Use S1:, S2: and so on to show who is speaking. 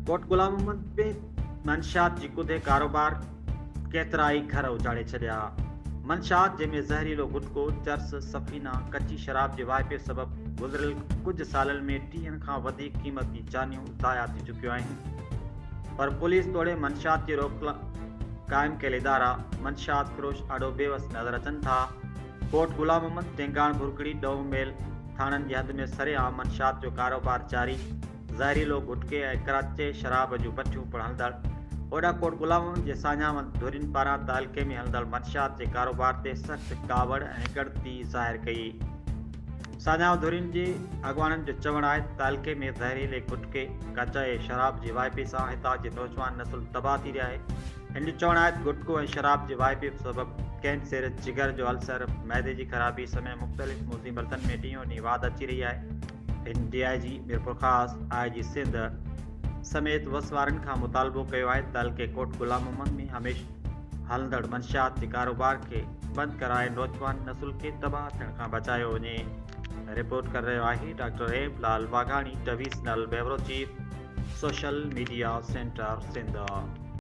S1: ڪوٽ غلام محمد ۾ منشيات جي ڪڌي ڪاروبار ڪيترائي گهر اجاڙي ڇڏيا. منشيات جنهن ۾ زهريلو گٽڪو، چرس، سفينا، ڪچي شراب جي واهپي سبب گذريل ڪجهه سالن ۾ ٽيهن کان وڌيڪ قيمتي جانيون ضايع ٿي چڪيون آهن پر پوليس توڙي منشيات جي روڪ قائم ڪيل ادارا منشيات فروش آڏو بيوس نظر اچن ٿا. ڪوٽ غلام محمد، ٽينگاڻ ڀرڪڙي، ڏهون ميل ٿاڻن جي حد ۾ سرعام منشيات جو ڪاروبار جاري. زهريلو گٽڪي ۽ ڪراچي شراب جون بٺيون پڻ هلندڙ هوڏانهن ڪوٽ غلام محمد جي ساڃاهوند ڌرين پاران تعلقي ۾ هلندڙ منشيات جي ڪاروبار تي سخت ڪاوڙ ۽ ڳڻتي ظاهر ڪئي. ساڃاهه ڌرين جي اڳواڻن جو چوڻ آهي ته تعلقي ۾ زهريلي گٽڪي، ڪچائي ۽ شراب جي واهپي سان هتان جي نوجوان نسل تباهه ٿي رهي آهي. هن جو چوڻ آهي ته گٽڪو ۽ شراب جي واهپي سبب ڪينسر، جگر جو السر، معدي جي خرابي سميت مختلف موذي مرضن ۾ ڏينهون ڏينهن واڌ اچي رهي آهي. هن D I G Mirpurkhas, I G Sindh سميت وس وارن کان مطالبو ڪيو آهي ته تعلقي ڪوٽ غلام محمد ۾ هميشھ هلندڙ منشيات جي ڪاروبار کي بند ڪرائي نوجوان نسل کي تباهه ٿيڻ کان بچايو وڃي. رپورٽ ڪري رهيو آهي doctor M Lal Waghani divisional bureau chief social media centre Sindh.